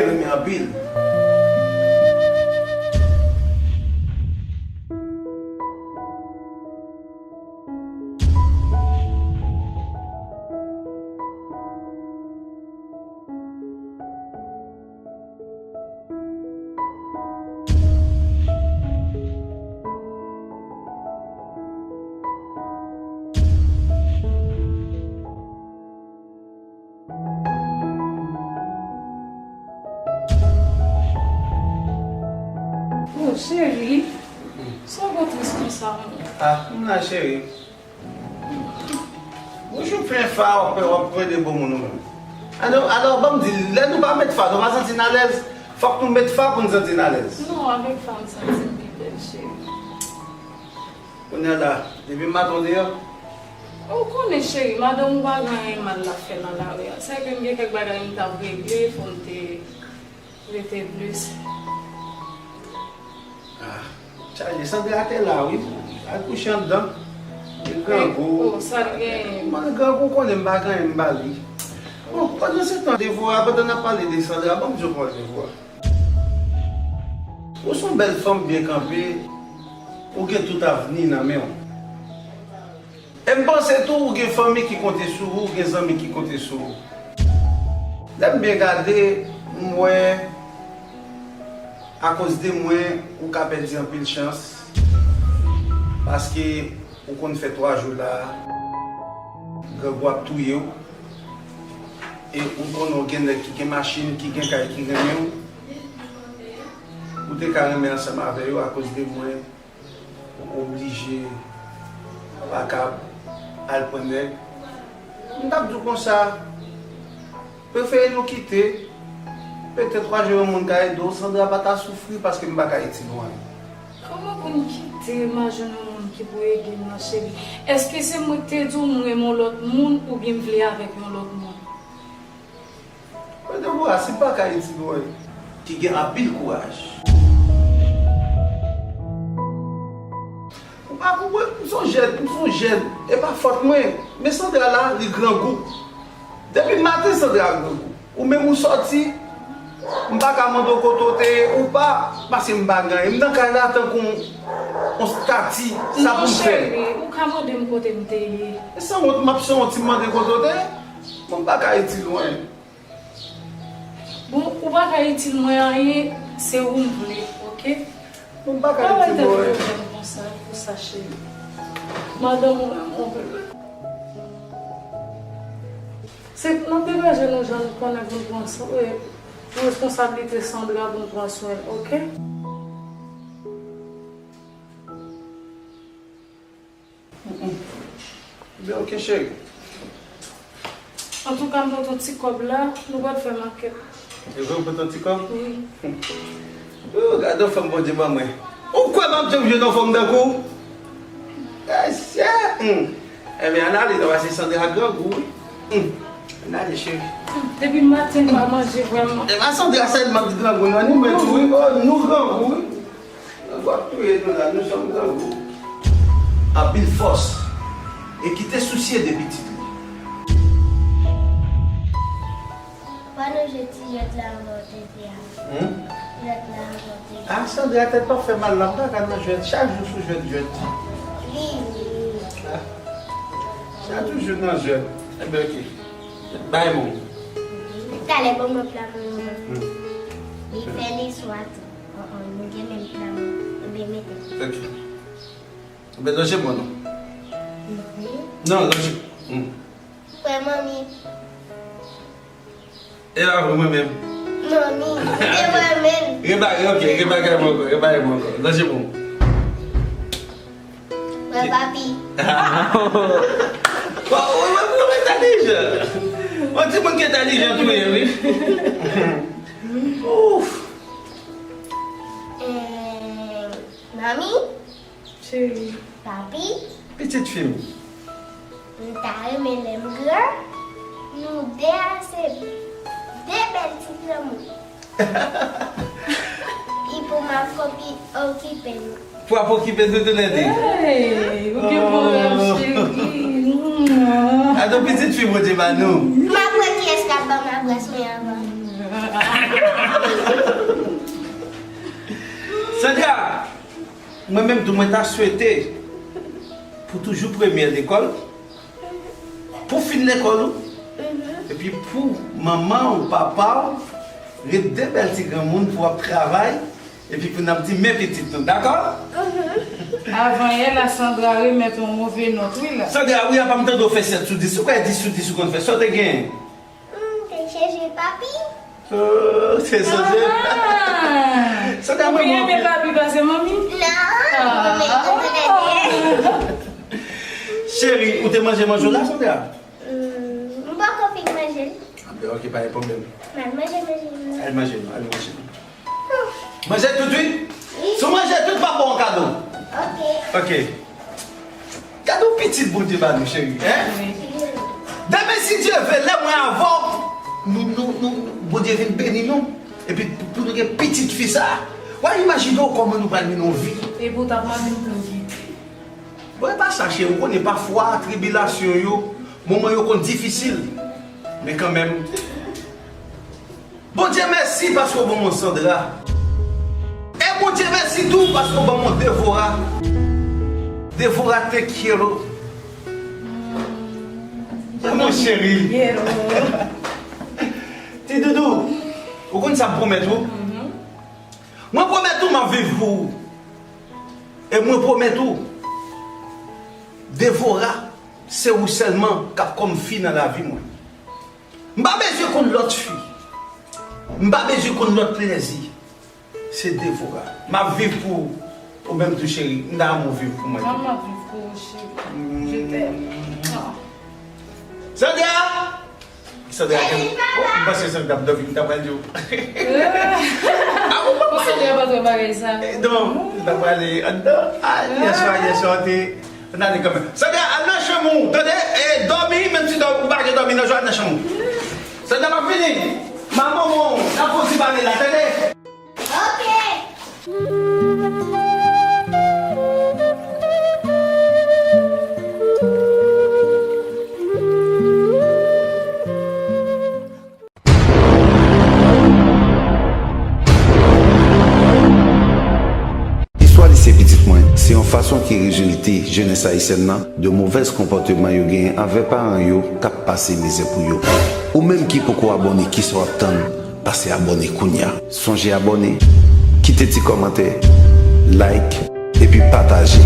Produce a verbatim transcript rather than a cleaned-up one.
renmen anpil. Oh, cheri, sa w gon tris konsa, menm? Ah, m la, cheri. Ou jwenn fen fa, w ap, w ap plede bon moun ou menm. Alò, alò, ban m di, lè nou pa met fa, nou pa santi n alèz. Fòk nou met fa pou n santi n alèz. Non, avèk fa, m santi m pi bèl, cheri. Kounye a la, depi maten w deyò. Ou konnen, cheri, madanm ou pa gen anyen mal l ap fè nan lari a. Sèke m gen kèk bagay m t ap regle, fò m te rete plis. Ah, chaje, Sandra te la, wi. Al kouche anndan. Li grangou. Oh, sa l genyen? Mwen grangou, konnen m pa gen anyen m ba li. Bon, pandan se tan, Devora, pandan n ap pale de Sandra, ban m di w yon pawòl, Devora. Ou se yon bèl fanm byen kanpe, ou gen tout avni nan men w. E m panse tou, ou gen fanmi ki konte sou ou, ou gen zanmi ki konte sou ou. Lè m byen gade, m wè, akoz de mwen, ou ka pèdi anpil chans, paske ou konn fè twa jou la, grangou ap touye w. E ou konnen w gen nèg ki gen machin, ki gen kay, ki renmen w. Ou te ka renmen ansanm avè yo, akoz de mwen, ou oblije, pa kab al pran nèg. M t ap di w konsa, prefere nou kite. Petèt w a jwenn yon moun ka ede w, Sandra pa ta soufri paske m pa ka itil ou anyen. Kòman pou m kite, m a jwenn yon moun ki pou ede m nan, cheri? Èske se mwen k te di w m renmen yon lòt moun oubyen m vle avèk yon lòt moun? Mwen, Debora, si m pa ka itil ou anyen, ki gen anpil kouraj. Ou pa konprann, m se yon jèn, m se yon jèn. E pa fòt mwen. Men Sandra la, li grangou. Depi maten, Sandra grangou. Ou menm ou sòti, m pa ka mande w kote w te ye, ou pa, paske m pa gen anyen. M nan kay la tankou yon, yon estati, sa pou m fè? Non, cheri, ou ka mande m kote m te ye. E sanwont, m ap sanwont si m mande kote w te ye? Bon, m pa ka itil ou anyen. Bon, ou pa ka itil mwen anyen, se ou m vle, oke? Bon, m pa ka itil ou anyen. Papa, te vle konsa, pou sa, cheri. Madanm ou menm, ou vle. Se n ap degaje nou jan nou konnen pou n pran swen, e, pou responsablite Sandra pou n pran swen l, oke? Mm, mm. Ebyen, oke, cheri. Antouka, m pote yon ti kòb la, nou pral fè makèt. E vre, ou pote yon ti kòb? Wi. Oh, gade yon fanm Bondye ban mwen. Ou kwè m ap janm jwenn yon fanm tankou w? Mesye! Hmm. Ebyen, ann ale non, paske Sandra grangou, wi. Hmm. Ann ale, cheri. Hmm. Depi maten, m pa manje vrèman. E pa Sandra sèlman ki grangou, non, ni mwen tou, wi. Oh, nou grangou, wi. Grangou ap touye nou la, nou sòm grangou. Anpil fòs. E ki te sousye de pitit li. Pandan jwèt ti jwèt la ankò te di a. Hmm? Jwèt la ankò te di. Ah, Sandra, tèt pa fè mal la, m pa ka nan jwèt. Chak jou sou jwèt, jwèt. Wi, wi, wi. Ah. Sa toujou nan jwèt. Enben, oke. Bay mwen. Talè, ban mwen pla mwen yo. Hmm. Li fè li swa tou. An, an, nou gen menm pla mwen. Enben, mete. Oke. Enben, lonje mwen non. Mhm. Non, lonje. Hmm. Frè manmi. E la pou mwen menm. Manmi, e mwen menm. Rebagay, ok, rebagay mwen ankò, rebagay mwen ankò. Lonje pou mwen. Mwen papi. Bon, ou, ou, ou entèlijan. On timoun ki entèlijan tou ye, wi. Ouf. Eh, manmi. Cheri. Papi. Pitit fi m. M ta renmen lè m gran, nou de a se de bèl ti granmoun. Epi pou m ap kopi, okipe nou. Pou ap okipe nou toulède. Hey, ou gen bon rèv, cheri. Mwah. Adan pitit fi Bondye ba nou. M ap wè kiyès k ap ban m abras mwen anvan. Sandra, mwen menm tou, mwen ta swete pou toujou premyè lekòl, pou fin lekòl ou, epi pou manman ou papa ou ret de bèl ti granmoun pou w ap travay, epi pou n ap di men pitit nou, dakò? Avan yè la, Sandra remèt yon move nòt, wi la. Sandra, wi, apa m tande w fè sèt sou dis, ou kwè dis sou dis ou konn fè, sa w te genyen? Hmm, te chèche papi. Oh, se sonje. Ah! Sandra, mwen, mwen, papi pase manmi? Non, ah, mwen, mwen, mwen, mwen. Cheri, ou te manje manje w la, Sandra? Hmm, m poko fin manje l. Ah, ben, ok, pa gen pwoblèm. M al manje manje m nan. Al manje non, al manje non. Manje tout, wi. Si w manje tout, m ap ba w yon kado. Ok. Ok. Gade yon pitit Bondye ba nou, cheri, hein? Demen, si Dye vle, lè mwen avè w, nou, nou, nou, Bondye vin beni nou. Epi pou, pou nou gen pitit fi sa. W a imajine w kòman nou pral mennen yon vi. Epi w t ap mande m pou m kite. Bon, e pa sa, cheri, ou konnen pafwa tribilasyon yo, moman yo konn difisil. Men kanmenm, Bondye mèsi paske w ban mwen Sandra. E Bondye mèsi tou paske w ban mwen Devora. Devora, te quiero. Mon chéri. Ti doudou, ou konn sa m pwomèt ou? Mwen pwomèt ou m ap viv pou ou. E mwen pwomèt ou, Devora, se ou sèlman k ap kòm fi nan lavi mwen. M pa bezwen konn lòt fi. M pa bezwen konn lòt plèzi. Se Devora. M ap viv pou ou menm tou, cheri. M ta renmen w viv pou mwen tou. Mwen, m ap viv pou ou, cheri. Je t'aime. Ah. Sandra! Sandra, oh, m panse Sandra ap dòmi, m ta pral di w. Ah, ou pa pale. Sandra pa twò bagay sa. Eh, non, m ta prale anndan. Ah, yèswa, yèswa, te, ann ale kanmenm. Sandra, al nan chanm ou, tande? Eh, dòmi, menm si dò-, ou pa gen dòmi nan jwa, al nan chanm ou. Sandra, m ap vini. Manman w, n ap fè yon ti pale la, tande? Ok. Istwa Lise Pitit Mwen se yon fason ki rezilte jenès ayisyèn nan de movèz konpòteman yo genyen anvè paran yo k ap pase mizè pou yo. Ou menm ki poko abòne, kisa w ap tann? Pase abòne kounye a. Sonje abòne, kite ti kòmantè, like, epi pataje.